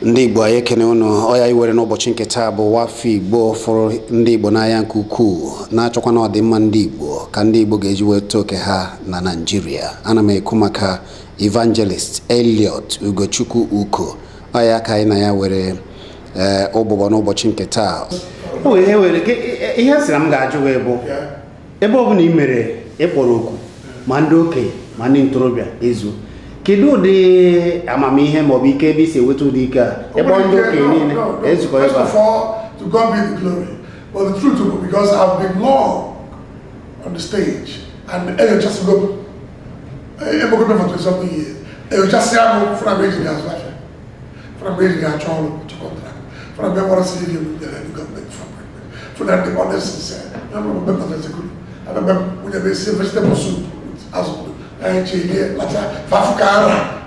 Ndị Igbo anyị ekene unu ọya iwere n'ụbọchị nke taa bụ Nwafọ Igbo fụrụ ndị Igbo n'anya nke ukwuu na-achọkwa na ọdịmma ndị Igbo ka ndị Igbo ga-eji weta oke ha na Naịjirịa. Ana m ekwu maka Evangelist Elliot Ugochukwu Uko. Ọya ka anyị na ya were ụbụbọ n'ụbọchị nke taa. Ihe sị na m ga-ajụ gị bụ ebe ọ bụla ị mere ịkpọrọ oku ma ndị okenye ma ndị ntorobịa ezu, kedu ụdị amamihe maọbụ ike ebe isi enweta ụdị ike a ebe ndị okenye niile ezukọ ebe a? First of all, to God be the glory. But the truth is, because I've been long on the stage and just go for 20-something years. Just say I'm from contract. From the government from the honest vegetable soup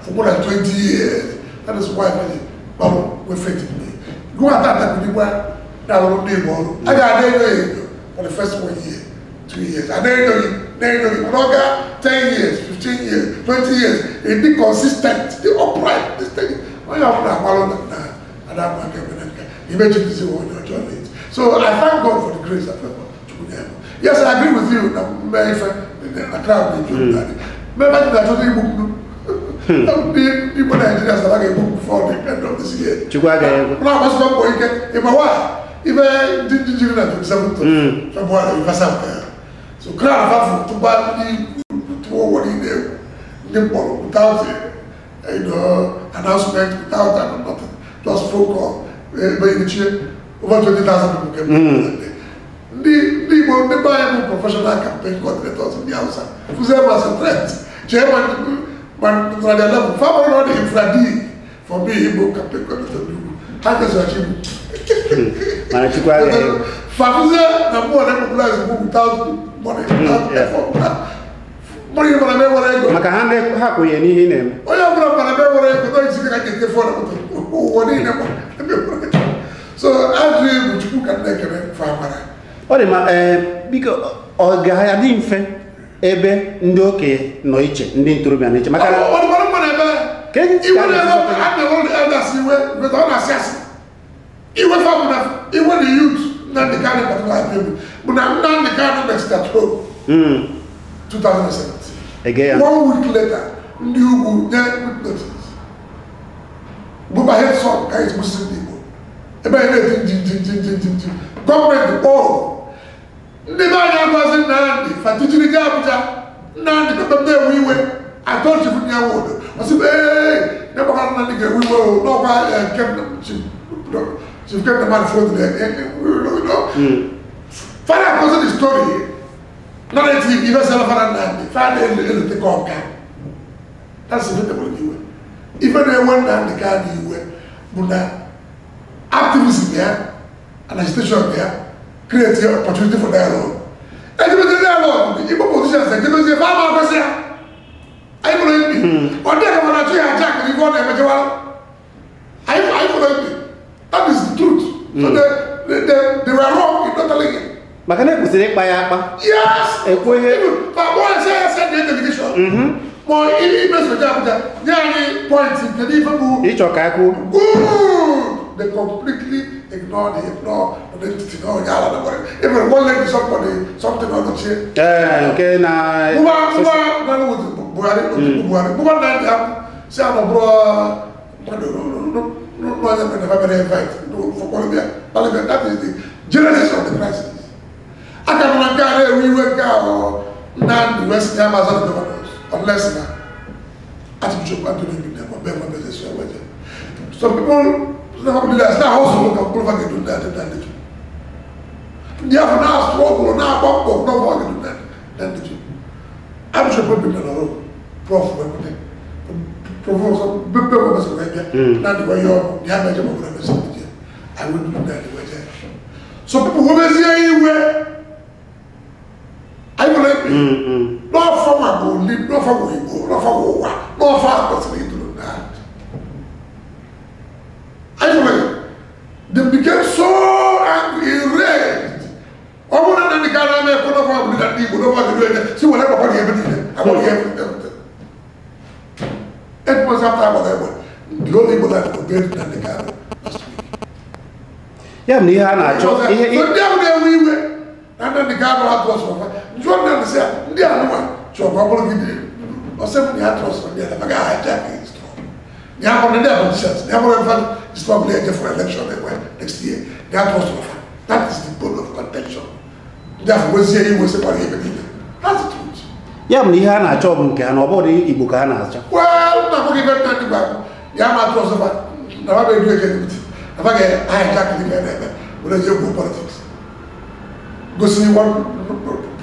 for more than 20 years. That is why we faith in me. Go at that I got for the first 1 year, 2 years. I didn't know 10 years, 15 years, 20 years. It be consistent, the upright, the steady. So I thank God for the grace of God. Yes, I agree with you. The crowd people Nigerians are like a book before the end of this year. Even 27th So crowd to without announcement, without nothing, just phone call. Over 20,000 people came. The professional campaign coordinators in the house, who was a threat. Chairman, for me, Igbo campaign coordinator. Without money, without effort. Maka ha kwenye n'ihe na-eme. Onye ọbụla mara ebe nwere ego na isi ka ga-ete fọrọ ụwa niile. So ajụ egwu Chukwu ka nna ekele fa amara. Ọ dị ma biko ọ ga-adị mfe ebe ndị okenye nọ iche ndị ntorobịa nọ iche maka na ọ dịkwara mma na ebe iwe na-ebe a na-enwe elders iwe ọ na-asị asị iwe fa bụ na iwe the youth Nnamdi Kanu particular bụ na Nnamdi Kanu met at home 2017. Again. 1 week later, ndị ugwu nye notice. Bụba head song ka esi kwụsị ndị Igbo. Ebe anyị na-eti nji gọọmenti kpọọ ndị be anyị agwazi Nnamdi fatijiri gaa Abuja. Nnamdi pepe m na-ewe iwe atọchifu ndị ya nwodo ọsị ee na-agbakọrọ Nnamdi ga-ewe iwe o n'ọkwa Chief Kemp man fọdụ fara akọzi the story narrative ife sara fara Nnamdi fara elute ka ọka. That's the iwe ife na-ewe Nnamdi Kanu iwe bụ na activism ya and agitation ya create opportunity for dialogue. Ejibezi dialogue, Igbo politicians ejibezi fa ama akwasị ya. Anyị fụrụ mbi. Ọ dị ka mana achụ ya aja ka ife ọ na-emejewara. Anyị fụrụ mbi. That is the truth. So they were wrong in not telling him. Maka na ekwesịrị ịkpa ya akpa. Yes. Ekweghị. Ma kpọọ ya sị ya send the delegation. Ma imesoja Abuja nye anyị point nke n'ife bụ ịchọ ka ekwu. Good. They completely ignore the identity. No, even one lady, somebody, something on the chair. Okay, na. Buhari, say I'm a bro. No, invite. No, for Colombia, that is the genesis of the crisis. I can not we work out none West Amazon governors unless na Archbishop Anthony some people. Ndị afọ na-asụ ọgwụrụ na-agba mbọ n'ọgwụ na ndị Archbishop Obinna nọrọ Prof wepụta Professor Bebe wepụta bịa na ndị ihe ọgwụ ya meje maọbụ na mesi ndị I will do that weje. So people webezie iwe anyị nwere mkpi n'ọfọ ma bụ ndị n'ọfọ bụ Igbo n'ọfọ bụ ụwa n'ọfọ a kwesịrị ịdụrụ na They became so angry, enraged. Ọ bụrụ na ndị ka na-eme ekwu n'ọfọ bụ ndị Igbo n'ọfọ Si were papa na ebe niile agbara ya everything. 8 months after agbara egbe, the whole Igbo land obeyed Nnamdi Kanu last week. Ya bụ na ihe a na-achọ ihe So ndị ahụ na-ewe iwe na Nnamdi Kanu atụọsụ ọfa, jụọ Nnamdi sị ya, ndị anụnwa chọrọ ka ọ bụrụ gị ọsị m na ya trust ndị a na maka hijack his struggle. Ya bụrụ ndị politicians, ya bụrụ mfa struggle eje for election enwe next year, ya trust ọfa. That is the bone of contention. Ndị ahụ wezie iwe sịkwara ebe niile. That's the truth. Ya bụ na ihe a na-achọ bụ nke ha, na ọ bụrụ Igbo ka ha na-achọ. Well, na abụghị ife Nnamdi gwa m ya ma trust ọfa na ha bụ edu eje meeting na ha ga-hijack ndị na-eme were je gwuo politics. Gosi one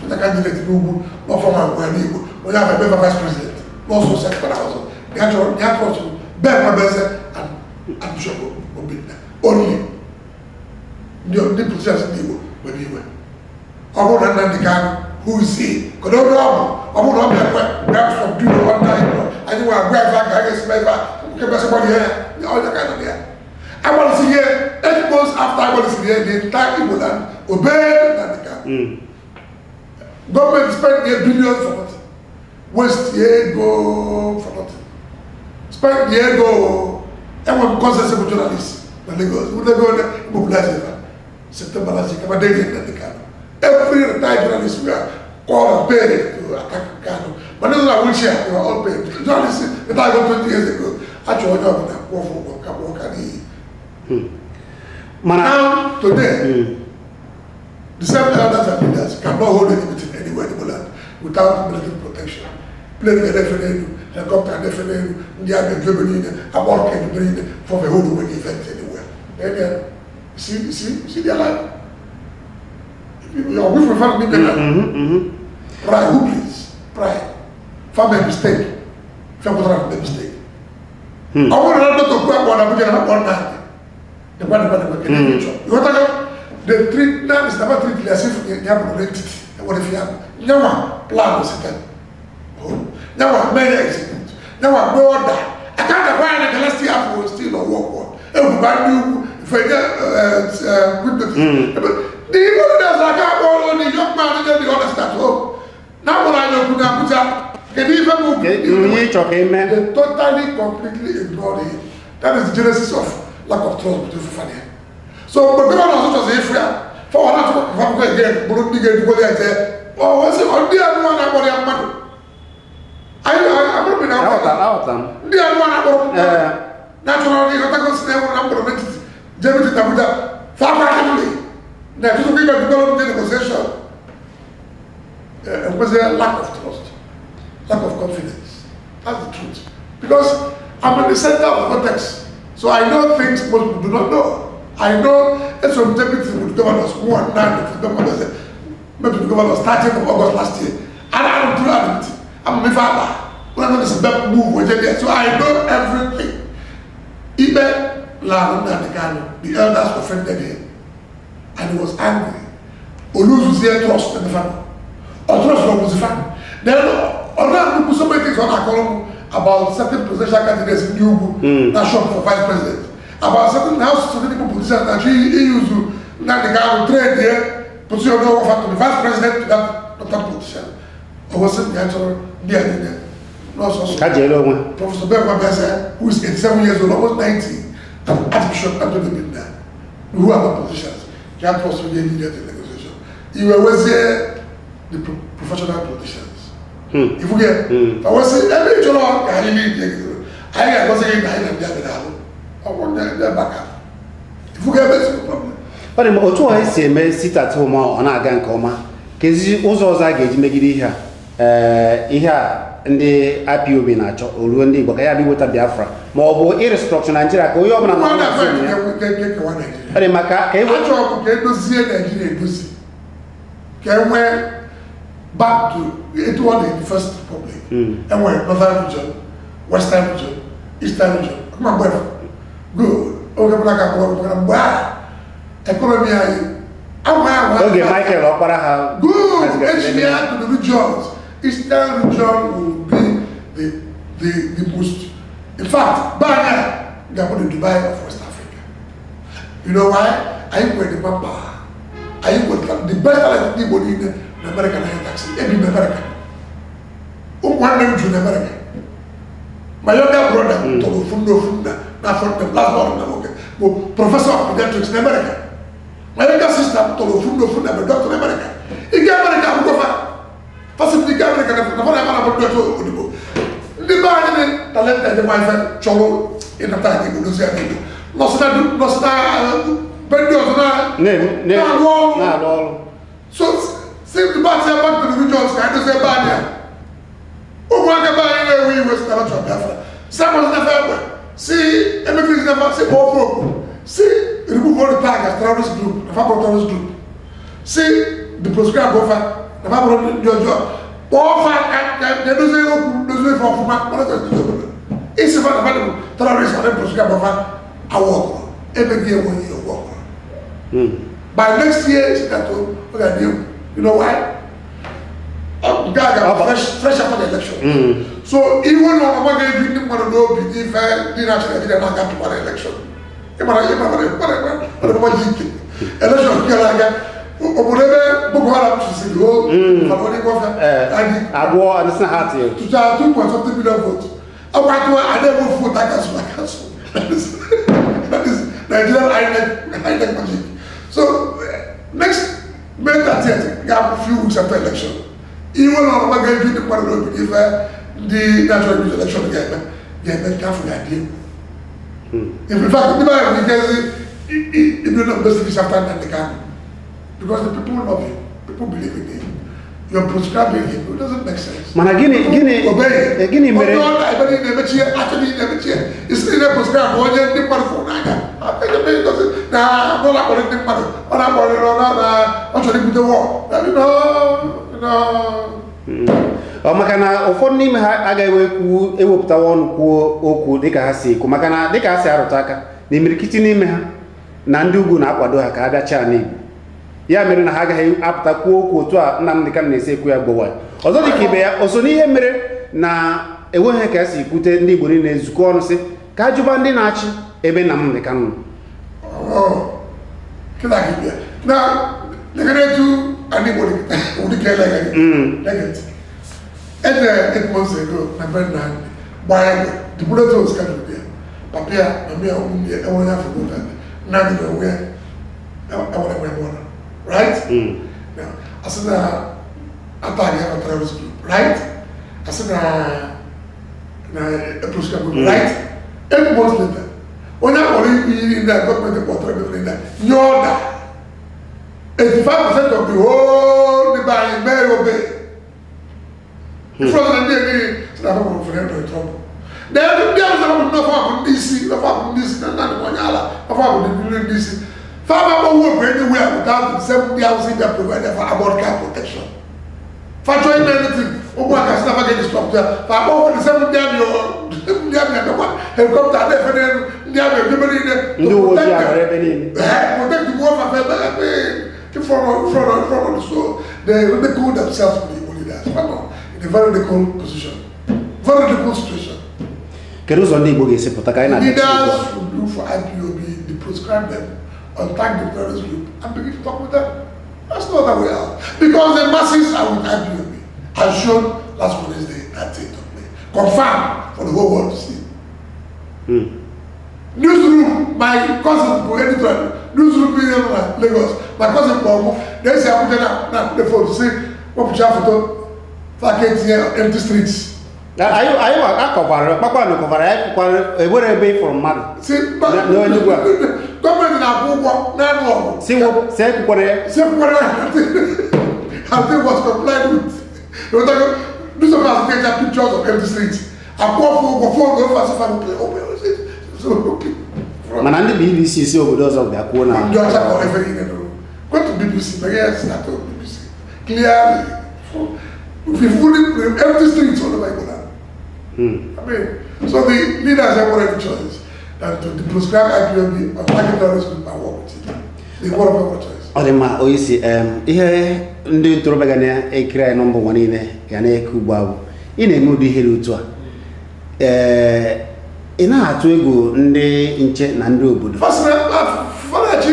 candidate n'ugwu n'ọfọ ma ngwa n'Igbo onye ahụ ebe vice president n'ọsọ sekpara ọzọ ya chọrọ ya trust Ben Nwabueze and Archbishop Obinna only. Ndị politicians ndị Igbo nwere iwe. Ọ bụrụ na Nnamdi Kanu, who is he? Kedu ebe ọ bụ? Ọ bụrụ na ọ bịa kwe bịa subdue under Igbo anyị nwe agwa ife aka a ga-esi mee ife a nke bịasị gbalị ya onye ka nọ ya agbalịsị ihe. 8 months after agbalịsịrị ihe, the entire Igbo land obeyed Nnamdi Kanu. Government spend a billion for nothing, waste ego for nothing, spend the ego. Enwe m consensus bụ journalist na Lagos ego mobilize ebe September last year kama daily Nnamdi Kanu. Every retired journalist we are called and paid to attack Kanu, but those are wheelchair, they were all paid. Journalists retired 20 years ago, achọ onye ọbụla kwụọ ụgwọ ka kwụọ ka n'iyi. Mana Now today, the same elders and leaders cannot hold any meeting anywhere in Igbo land without military protection. Plane ga-efe n'elu, helicopter ga-efe n'elu, ndị agha eju ebe niile, akpọrọ ka ebe niile for the whole onwe event anywhere. Then, see their life. You're with me, pride, who please? Pride. Fa make mistake. Fa pụtara make mistake. Ọ bụrụ na ndọtọ okwu akpọ na Abuja na akpọ Nnamdi. Nekwa nekwa nekwa kedu ihe ị chọrọ? Ịghọtago? The treat now is never treated as if ya bụ entity. Enwere ife ya bụ. Nyanwa plan site. Nyanwa mee ya execute. Nyanwa mee order. Aka na gwa ya na last year afọ still on work work. Egwuba ndị ugwu ife nye good notice. The Igbo leaders aka akpọ ọrụ the young man ndị the others at home. Na mụrụ anyị okwu na Abuja. Kedu ife bụ ihe ị chọrọ ka ime? They totally, completely ignored him. That is the genesis of lack of trust between Fufania. So, mgbe governor ọzọ chọzọ ịfụ ya, fọwọ́ náà tún fún again, bụrụ ndị ga-edukwali ya jee. Ọ wee sị, ọ ndị anụmanụ na-akpọrọ ya mmadụ. Anyị abụrụ m na Aghọta m. Ndị anụmanụ na-akpọrọ mmadụ. Na-achọrọ ịghọtago si na enwere na mkpọrọ n'etiti jee meeting na Abuja. Far practically. Na etiti ibe develop the negotiation. Enwezie lack of trust, lack of confidence. That's the truth. Because I'm in the center of the context. So I know things most people do not know. I know some deputies with governors, one, nine, with governors, maybe the governors starting from August last year. And I don't do that. I'm a father. When I'm this move, so I know everything. Ibe Nnamdi Kanu, the elders offended him. And he was angry. Oluzuzie trust in the family. Or trust from the family. Then, on that, so many things on our column about certain presidential candidates in Ugwu, that shop for vice president. About certain house, certain people politicians that he used to Nnamdi Kanu trade here, position no offer to the vice president to that politician. Or was it the actual near there? No, so, so. Ka jeere onwe. Professor Ben Nwabueze, who is 87 years old, almost 90, and Archbishop Anthony Obinna, who are not politicians, can't possibly lead the negotiation. He was the professional politicians. If we get, I was saying, every cholo ka anyị lead the anyị ga-agosi gị na anyị na ndị abịa n'alụ. Ọ bụ ndị backup. If we get a problem. Ọ dị m otu a esi eme sit at home ọ na-aga nke ọma, kezi ụzọ ọzọ a ga-eji megide ihe a, ee, ihe a ndị IPOB na-achọ o ruo ndị Igbo ka ya bụ iweta Biafra ma ọ bụ irestructure Naijiria ka onye ọbụla Nwa nọ na na-afọ zone ya. kewa Naijiria. Ọ dị maka ka e Achọrọ m ka edozie Naijiria edozi, ka e nwee back to etu ọ dị in the First Republic. Enwere Northern Region, Western Region, Eastern Region. Akụma mgbe good oge bụla ka abụọ maka na mgbe a economy anyị anwa anwa Oge Michael Ọkpara ha good hazigasịrị ebe engineer to the regions. Eastern Region will be the most, in fact, Banya ga-abụ the Dubai of West Africa. You know why? Anyị nwere the manpower, anyị nwere the best talent ndị Igbo niile Na Amerịka na-anya taxi, ebi m Amerịka, ụmụ nwanne m juru na Amerịka. My younger brother tọrọ ofu nne ofu nna n'afọ nne m, last born na nwoke, bụ professor of pediatrics na Amerịka. My younger sister tọrọ ofu nne ofu nna bụ doctor na Amerịka. Ike Amerịka akwụkwọ fa fasị ike Amerịka na fa na-amara bụ ndị ọchọ odibo. Ndị be anyị dị talented nwa ife chọrọ ịnata anyị Igbo, dozie anyị Igbo, nọsị na be ndị ọzọ na-arụ ọrụ. So si the back back to the regions ka anyị dozie ebe anyị a. Ụmụaka be anyị na-ewe iwe si na chọrọ Biafra, si akwụsị na egbe, si emekirizi na si kpọọ ofu, si remove all the tag as terrorist group na fa bụrụ terrorist group, si the proscribe ofa na fa bụrụ ndị ọjọọ, kpọọ fa ka edozie okwu, dozie ife ọfụma. Obodo isi fa na fa bụ terrorist na proscribe ofa awụ ọkụrụ ebe gị enweghị ụgwọ ọkụrụ. By next year, si na to ọ ga-adị egwu. You know why? Nke a ga fresh after the election. So iwe na ọnụma ga-eju ndị mmadụ n'obi n'ife ndị na-achị Naijiria na-aga tụkwara election. Ịmara ịmara ji ike election gara aga, obodo ebe Boko Haram chụsiri o mana onye gọfịa abụọ ndị sị na ha tiri tụcha 2.something million votes. Ọkwa atụwa ada-enwe vote akansụ akansụ. That is Nigerian INEC magic. So next May 30th, ga few weeks after election, iwe na ọnụma ga-eju ndị mmadụ n'obi n'ife ndị natural news election ga-eme ga-eme nke afọ ga-adị egwu. In fact, ndị mmadụ nwere ike ezi ibido na investigation after Nnamdi Kanu, because the people love him, people believe in him. You're proscribing him, it doesn't make sense. Mana gịnị gịnị gịnị mere onye ọ na-ebe niile emechie achọ niile emechie isi niile proscribe onye ndị mmadụ fụrụ n'anya na ọ na-akpọrọ ndị mmadụ, ọ na-akpọrọ na ọ chọrọ ibute wọ. Ọ maka na ụfọdụ n'ime ha agaghị ekwu ewepụtawa ọnụ kwuo okwu dịka ha si ekwu, maka na dịka ha si arụta aka na imirikiti n'ime ha na ndị ugwu na-akwado ha ka ha bịachaa n'Igbo, ya mere na ha agaghị apụta kwuo okwu otu a Nnamdi Kanu na-esi ekwu ya gbowa. Ọzọ dịka ibe ya, o so n'ihe mere na enweghị ka esi kwute ndị Igbo niile ezukọ ọnụ sị ka a jụba ndị na-achị ebe Nnamdi Kanu nọ. Ejere 8 months ago na be Nnamdi gbaa egbe, the bullet holes ka juru ya. Papa ya, mama ya, ụmụnne ya enwere afọ n'otu ebe. Nnamdi na onwe ya enwere enwe ebe ọ nọ, right? Now, asị na attack ya terrorist group, right? Asị na proscribe group, right? 8 months later, onye akpọrọ iyi na gọọmenti kpọtara ebe niile nye ọda, 85% of the whole ndị be anyị mee obey. Ifrọzọ na ndị enyi si na afọ fere ndụ trouble. Then ndị ahụ sara bụ ndị ọfọ bụ ndị isi, ọfọ bụ ndị isi na nnadị onye ala, ọfọ bụ ndị ndị isi. Farmer won't work anywhere without the same ndị ahụ si bịa provide for armored car protection. Fa chọọ ime anything, ụmụaka si na fa ga-eji stop ya. Fa akpọ the same ndị amị, ndị amị abịakwa helicopter na-efe n'elu, ndị amị ebe niile. Ndị uwe ojii aghara ebe niile. Protect the war of ebe in front of so they ridicule themselves with the Igbo leaders. In a very difficult position, very difficult situation. Kedu ụzọ ndị Igbo ga-esi pụta ka anyị na-abịa? Leaders should do for IPOB, they proscribe them, untie the terrorist group, and begin to talk with them. That's not the way out. Because the masses are with IPOB, as shown last Wednesday, 13th of May. Confirmed for the whole world to see. Newsroom, my cousin bụ editor, newsroom bi na Lagos. My cousin kpọrọ mụ, na-esi Abuja na the phone si wepụcha foto fa ka etinye empty streets. Anyị akọkwara kpakpando kọkwara ya kwukwara ewere ebe ịfụrụ mmadụ si n'Enugwu a. Gọọmenti na-akwụ ụgwọ na-anụ ọgụ. Si si ekwukwara ya. Si ekwukwara ya and they was complied with. Newspapers get pictures of empty streets. Akwụ ọfụ ụgwọ phone ofe asị fa so okay. Mana ndị BBC si obodo ọzọ bịa kwuo na ndị ọcha kọrọ efe niile nụrụ. Go to BBC, meghe start to BBC. Clearly, if you fully empty streets all over Igbo land. I mean, so the leaders have no any choice than to proscribe IPOB or target terrorist group and work with it. They won't have no choice. Ọ dị mma, onye isi, ihe ndị ntorobịa ga na-ekiri anyị na mba ụwa niile ga na-eke ugbu a bụ ị na-eme ụdị ihe dị otu a, ee, ị na-atụ egwu ndị nche na ndị obodo? First, fanachi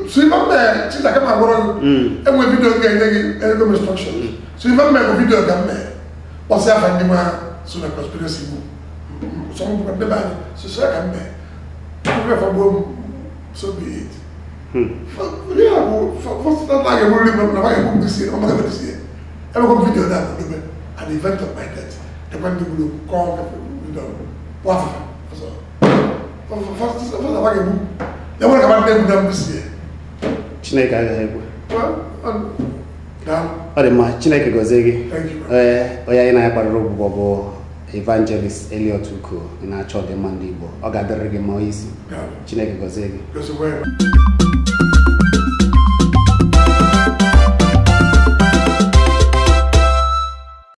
So ife mme chita kama agwọrọ gị enwe video ga-enye gị ego m instruction. So ife mme bụ video ka mme kpọsị afa ndị nwa so na conspiracy bụ so m bụkwa ndebe anyị so so ya ka mme mfe fọgbuo m, so be it. Ya bụ first na ga-egburiri m na ga-egbu m this year, ọ maka this year emekwa m video na dobe at the event of my death, ekwe ndị gburu kọọ video kpọọ afa ọzọ. First na ga-egbu m ya nwere ka ndị egbu na m this year. Chineke agaghị ekwe. Well, daalụ. Ọ dị mma, Chineke gọzie gị. Thank you. Ee, onye anyị na-akparịrị ụbụbọ bụ Evangelist Elliot Uko, ị na-achọ ọdịmma ndị Igbo. Ọ ga-adịrị gị mma, onye isi. Daalụ. Chineke gọzie gị. Gọzikwa ya.